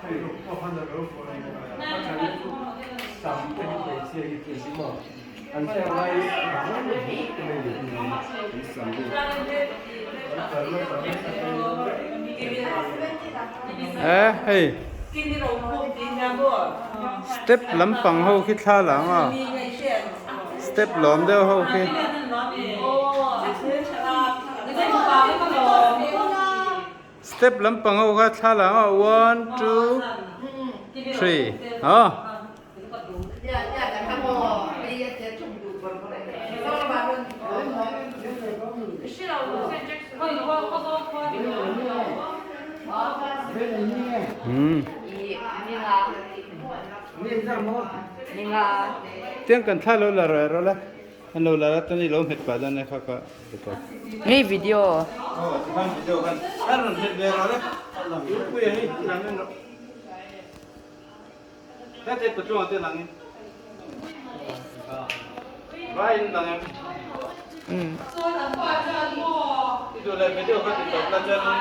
Eh hei step lampang ho khi thla la ang a step lawm deuh ho khi. Step lampang ho kha thla la ang a one two three aw. Tiang kan thla lo la rawh rawh la an lo la la chuan i lo hmet pah dawn nia kha ka record. Nge video. Aw tikhan video khan a rawn hmet ve rawh le pui a hei lang en rawh. Hete pachuanga te lang in. Vai in lang em. I duh leh video kha ti tawp la chuan.